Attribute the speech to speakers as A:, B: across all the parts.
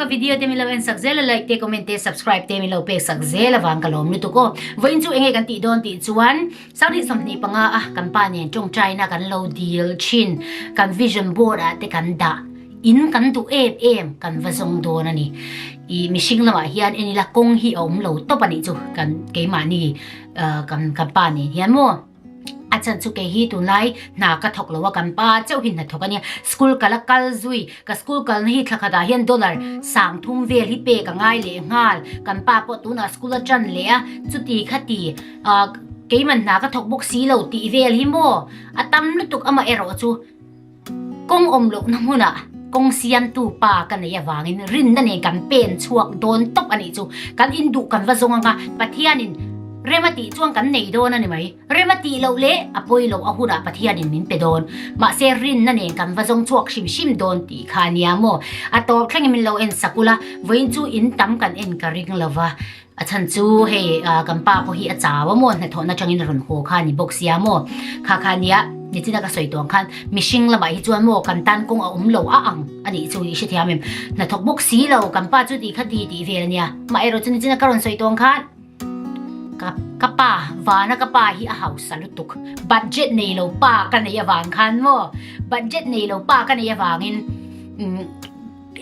A: video te min lo en sak zel a, like te, comment te, subscribe te min lo pek sak zel avang ka lawm lutuk aw. Vawiin chu enge kan tih dawn tih chuan Sanghnih 25 a kan pa nen tawngtaina kan lo dil thin, kan vision board ah te kan dah in kan duh em em kan va zawng dawn a ni. I mihring lamah hian en ila kawng hi a awm lo tawp a nih chu kan keimahni kan kan pa nen hian maw. A chan chu kei hi tunlai hna ka thawk lo a kan pa chauh hi hna thawk a nia. School kal a kal zui, ka school kalna hi thla khatah hian dollar 30 vel hi pek a ngai leh nghal. Kan pa pawh tunah school a tan leh a, chuti khati. Ah, keiman hna ka thawk bawk si lo tih vel hi maw? A tam lutuk amah erawh chu kawng awm lohna hmunah kawng siamtu pa ka nei avangin rinna nen kan pen chhuak dawn tawp a nih chu. Kan induh kan va zawng anga Pathianin rem a tih chuan kan nei dawn a ni mai. Rem a tih loh leh a pawi loh a hunah Pathianin min pe dawn. Mahse rinna nen kan va zawng chhuak hrim hrim dawn tih kha a nia maw? A tawp thlengin min lo en sak ula, vawiin chu in tam kan en ka ring lova. A chhan chu hei kan pa pawh hi a chau a maw, hnathawhna atangin a rawn haw kha a ni bawk sia maw. Kha kha nia nichina ka sawi tuang khan mihring lamah hi chuan maw kan tan kawng a awm lo a ang a nih chu i hrethiam em. Hnathawk bawk si lo kan pa chu tih kha ti tih vel a nia. Mah erawh chu nichina ka rawn sawi tuang khan ka ka pa vana ka pa hi a hausa lutuk budget nei lo pa ka nei avang khan maw budget nei lo pa ka nei avangin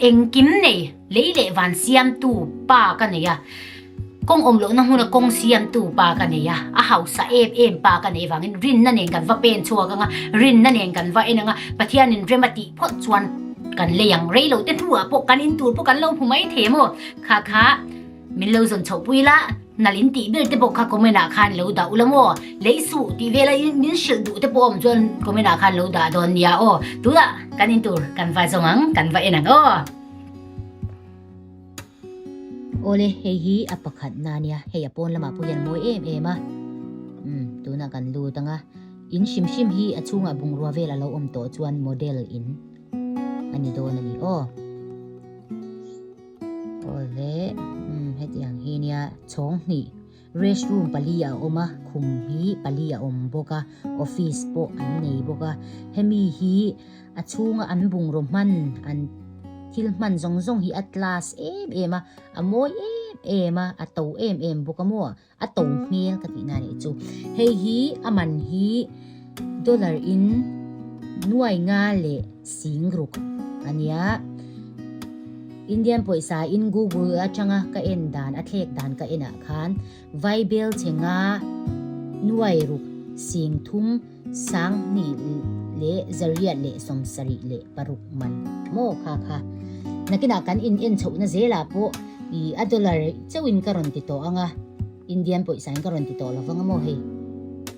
A: Engkim nei, lei leh van siamtu pa ka nei a, kawng awm lohna hmuna kawng siamtu pa ka nei a, a hausa em em pa ka nei vangin rinna nen kan va pen chhuak anga, rinna nen kan va en anga, Pathianin rem a tih phawt chuan kan lei ang rei lo te hnuah pawh kan in tur pawh kan lo hmu mai thei maw? Kha kha min lo zawn chhoh pui la, nalh in tih ber te pawh kha comment ah khan lo dah ula maw? Lei suh tih vela min hrilh duh te pawh awm chuan comment ah khan lo dah dawn nia aw. Tunah kan in tur kan va zawng ang, kan va en ang aw. Awle hei hi a pakhat na nia, hei a pawn lamah pawh hian a mawi em em a. Umm tunah kan lut ang a, in hrim hrim hi a chhungah bungrua vel a lo awm tawh chuan model in a ni dawn a ni aw. Awle umm hetiang hi nia chhawng hnih. Restroom pali a awm a, khum hi pali a awm bawk a, office pawh an nei bawk a. Hemi hi a chhunga an bungraw hman, an thil hman zawng zawng hi a class em em a, a mawi em em a, a to em em bawk a maw, a to hmel ka tihna nih chu. Hei hi a man hi dollar in nuai nga leh sing ruk a nia. Indian pawisa in Google atanga ka en dan a thlek dan ka en ah khan Vaibel che nga nuai ruk sing thum sang hnih leh zariat leh sawmsarih leh paruk man maw kha kha. Nakinah kan in en chhohna zelah pawh i a dollar chauhin ka rawn ti tawh ang a, Indian pawisa in ka rawn ti tawh lo vang a maw hei.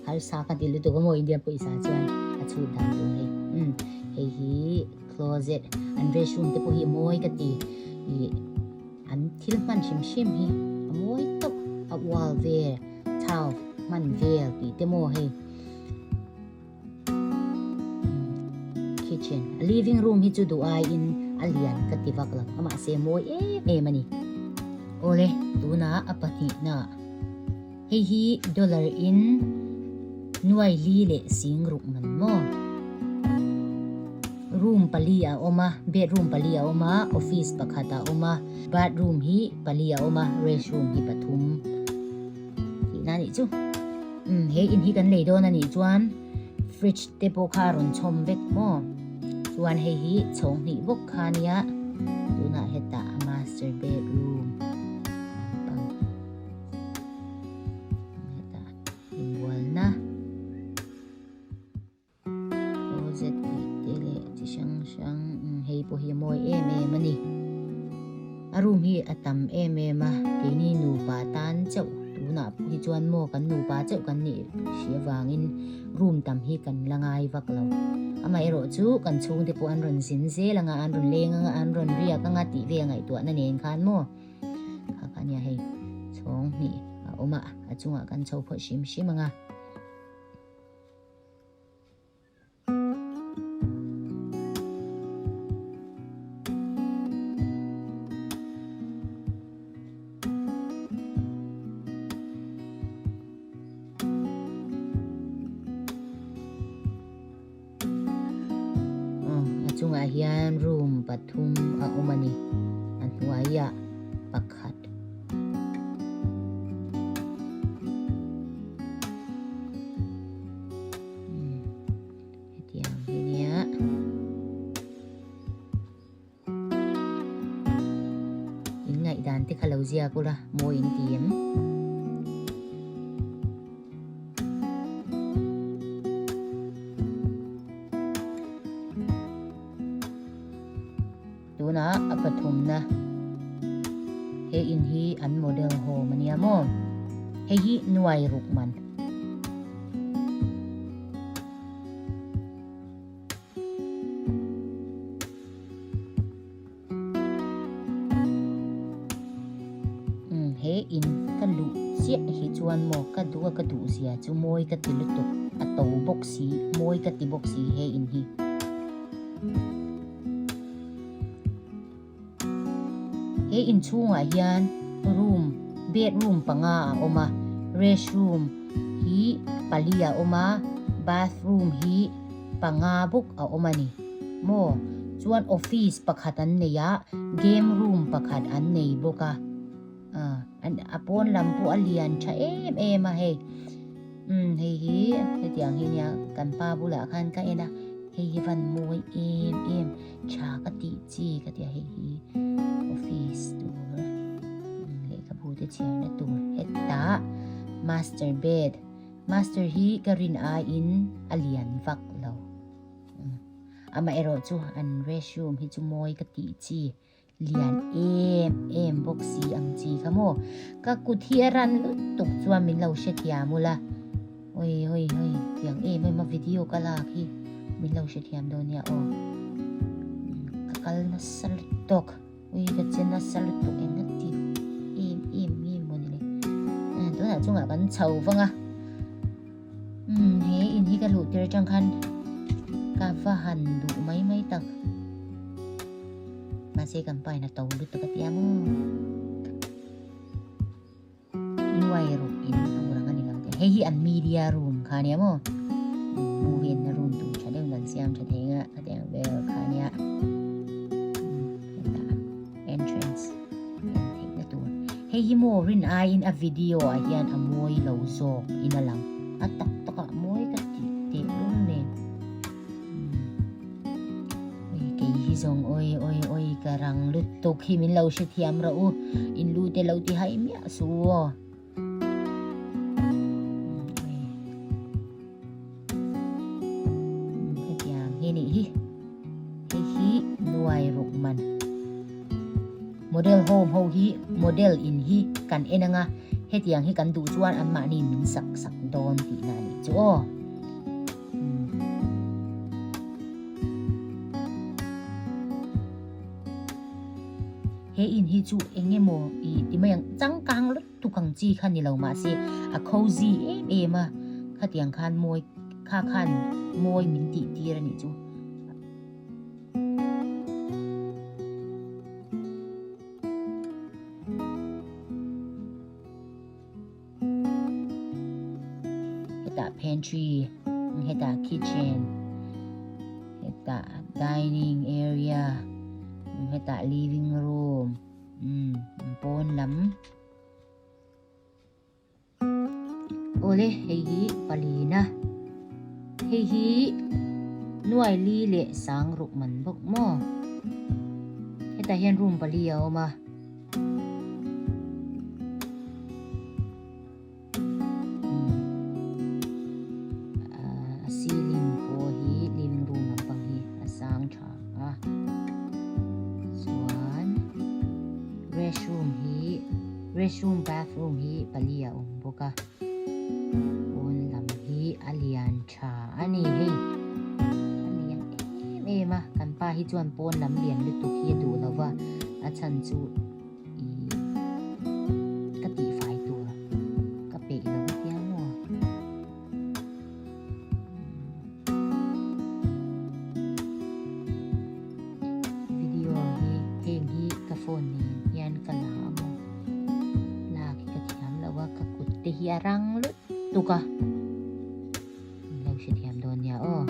A: Harsa ka ti lutuk a maw Indian pawisa chuan a chhut dan tur hei. Umm hei hi. Closet an restroom te pawh hi a mawi ka ti ih an thil hman hrim hrim hi a mawi tawp a wall vel tile hman vel tih te maw hei kitchen a living room hi chu duh aiin a lian ka ti vak lo a mahse a mawi em em a ni awle tunah a pahnihna hei hi dollar in nuai li leh sing ruk man maw room pali a awm a bedroom pali a awm a office pakhat a awm a bathroom hi pali a awm a restroom hi pathum tihna a nih chu umm he in hi kan lei dawn a nih chuan fridge te pawh kha a rawn chhawm vek maw chuan hei hi chhawng hnih bawk kha a nia tunah hetah a master bedroom lampang. Hetah inbualna closet tih te leh chi hrang hrang hei pawh hi a mawi em em a ni. A room hi a tam em em a, keini nupa tan chauh tunah pawh hi chuan maw kan nupa chauh kan nih hri avangin room tam hi kan la ngai vak lo. Amaherawh chu kan chhungte pawh an rawn zin zel anga an rawn leng anga an rawn riak anga tih vel ngaihtuahna nen khan maw. Kha kha nia hei chhawng hnih a awm a, a chungah kan chho phawt hrim hrim ang a. A chungah hian room pathum a awm a ni a hnuai hnuaiah pakhat. Hetiang hi nia. In ngaihdan te kha lo ziak ula mawi in ti em? Tunah a pathumna he in hi an model home a nia maw? Hei hi nuai ruk man. Umm he in ka luh chiah hi chuan maw ka duh a ka duh zia chu mawi ka ti lutuk a to bawk si mawi ka ti bawk si he in hi. He inchhungah hian room bedroom panga a awm a restroom hi pali a awm a bathroom hi panga bawk a awm a ni maw chuan office pakhat an nei a game room pakhat an nei bawk a ah a pawn lam pawh a lian tha em em a hei umm hei hi hetiang hi nia kan pa bulah khan ka en a hei hi van mawi em em tha ka tih chi ka tia hei hi office tur lehkhabu te chhiarna tur hetah master bed master hi ka rin aiin a lian vak lo amaherawh chu an restroom hi chu mawi ka tih chi. Lian em em bawk si ang chi kha maw. Ka kut hi a ran lutuk chuan min lo hrethiam ula. Oi oi oi tiang em em a video ka lak hi min lo hrethiam dawn nia aw. Ka kal nasa lutuk. Oi ka che nasa lutuk eng a ti em em nge maw ni le. Tunah chungah kan chho vang a. Umm he in hi ka luh tir atang khan ka va han duh mai mai tak mahse kan pa in a to lutuk a tia maw nuai ruk in tur ang a ni lo te hei hi an media room kha ania maw movie enna room tur tha deuh in an siam tha thei ang a khatiang vel kha ania hetah entrance en theihna tur. Hei hi maw rin aiin a video ah hian a mawi lo zawk in a lang. A tak tak ah mawi ka tih teh lul nen. Oi kei hi zawng oi oi oi ka rang lutuk hi min lo hrethiam rawh u. In lu te lo ti hai miah suh u aw. Hetiang hi nih hi. Hei hi nuai ruk man. Model home ho hi model in hi kan en anga hetiang hi kan duh chuan anmahni min sak sak dawn tihna a nih chu aw. He in hi chu eng emaw i ti mai ang changkang lutuk. Tukang chi kha ni lo mahse a cozy em em a, khatiang khan mawi kha khan mawi min tih tir a nih chu. Hetah pantry, hetah kitchen, hetah dining area, hetah living room. Umm pawn lam awle hei hi palina hei hi nuai li leh sang ruk man bawk maw hetah hian room pali a awm a. A ceiling pawh hi living room lampang hi a sang tha a chuan restroom hi restroom bathroom hi pali a awm bawk a pawn lam hi a lian tha a ni hei a lian em em a kan pa hi chuan pawn lam lian lutuk hi a duh lo va a chhan chu. Ih ka tih fai tur ka peih lo a tia maw. Video hi heng hi ka phone nen hian ka la a maw. Lak hi ka thiam lo a ka kut te hi a rang lutuk a. Lo hrethiam dawn nia aw.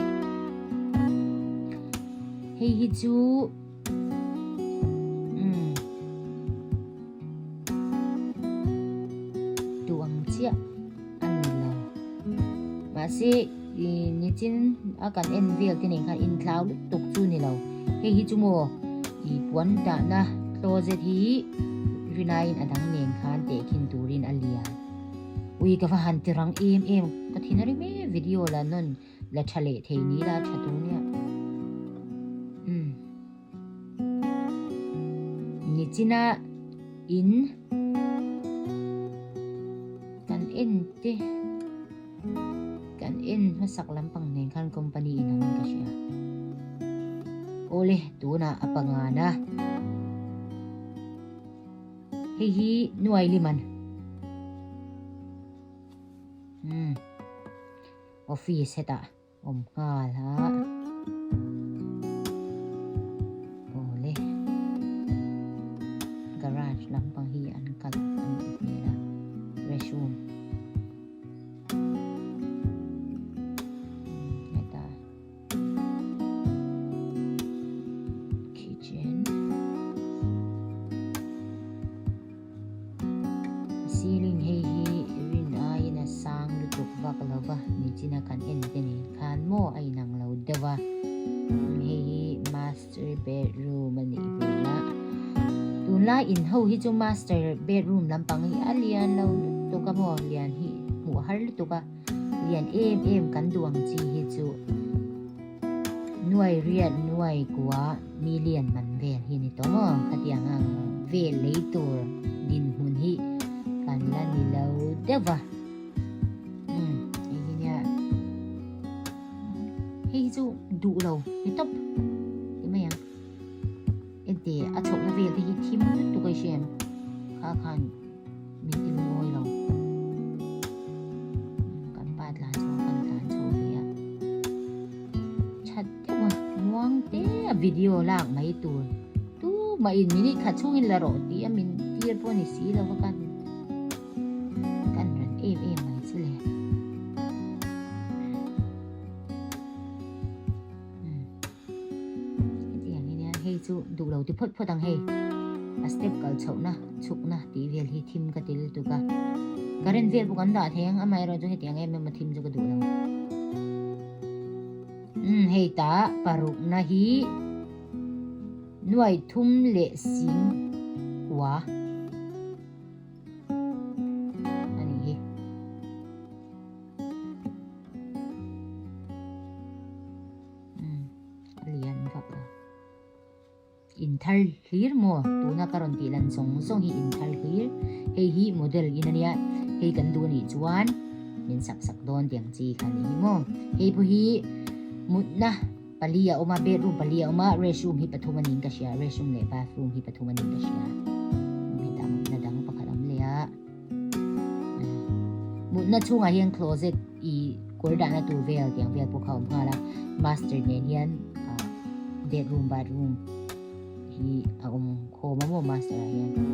A: Hei hi chu. chiah a ni lo. Mahse ih nichin a kan en vel te nen khan inthlau lutuk chu ni lo. Hei hi chu maw ih puan dahna closet hi rinaiin a dang nen khan tehkhin turin a lian. Ui ka va han ti rang em em ka thin a rim em video la nawn la tha leh thei ni la tha tur nia. Umm. Nichina in kan en te kan en hmasak lampang nen khan company in angin ka hria. Awle tunah a pangana. Hei hi nuai liman. Umm. Office hetah awm nghal a. Awle. Garage lampang hi an kal a nih hmel a. Restroom. Hetah. Kitchen. Ceiling hei hi rin aiin a sang lutuk vak lo va, nichina kan en te nen khan maw a inang lo deuh a. Hei hi master bedroom a nih hmel a. Tunlai in ho hi chu master bedroom lampang hi a lian lo lutuk a maw, lian hi hmuh a har lutuk a. Lian em em kan duh ang chi hi chu nuai riat nuai kua million man vel hi ni tawh maw? Khatiang ang vel lei tur dinhmun hi kan la ni lo deuh va. Umm hei hi nia hei hi chu duh lo ni tawp ti mai ang. Ente a chhohna vel te hi thim lutuk a i hria em? Kha khan. Min ti lungawi lo. Kan pa tlan chho kan tlan chho ve a. That deuh a, muang te a video lak mai tur. Tu mah in minute khat chhungin la rawh tih a min tir pawh a ni si lo va kan kan ran em em mai chu le. Hetiang hi nia hei chu duh lo ti phawt phawt ang hei a step kal chhohna chhukna tih vel hi thim ka ti lutuk a current vel pawh kan dah thei ang amaherawh chu hetiang em em a thim chu ka duh lo umm hei tah parukna hi nuai thum leh sing kua. A nih hi. Umm a lian vak lo. In thar hlir maw? Tuna ka rawn tih lan zawng zawng hi in thar hlir. Hei hi model in a nia. Hei kan duh a nih chuan min sak sak dawn tiang chi kha a nih hi maw. Hei pawh hi mutna pali a awm a, bedroom pali a awm a, restroom hi pathum a niin ka hria, restroom leh bathroom hi pathum a niin ka hria. Hetah mutna dang pakhat a awm leh a. Mutna chhungah hian closet ih kawr dahna tur vel tiang vel pawh kha a awm nghal a, master nen hian ah bedroom bathroom hi a awm khawm a maw master ah hian a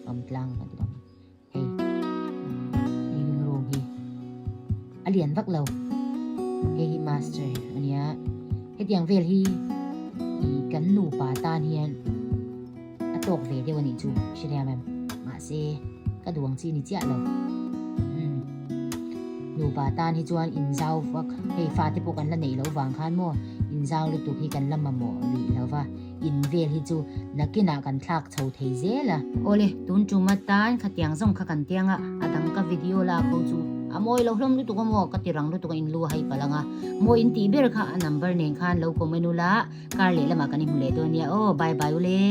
A: awm tlang a ti bawk hei living room hi a lian vak lo hei hi master a nia hetiang vel hi ih kan nupa tan hian. A tawk ve deuh a nih chu, hrethiam em? Mahse, ka duh ang chi ni chiah lo. Umm, nupa tan hi chuan inzau vak, hei fate pawh kan la neih loh vang khan maw, inzau lutuk hi kan la mamawh rih lo va, in vel hi chu nakinah kan thlak chho thei zel a. Awle, tun tum atan khatiang zawng kha kan tiang a, a dang ka video lak ho chu a mawi lo hlawm lutuk a maw, ka ti rang lutuk a in lu a hai palh ang a, mawi in tih ber kha a number nen khan lo comment ula, Kar leh lamah kan inhmu leh dawn nia aw, bye bye ule.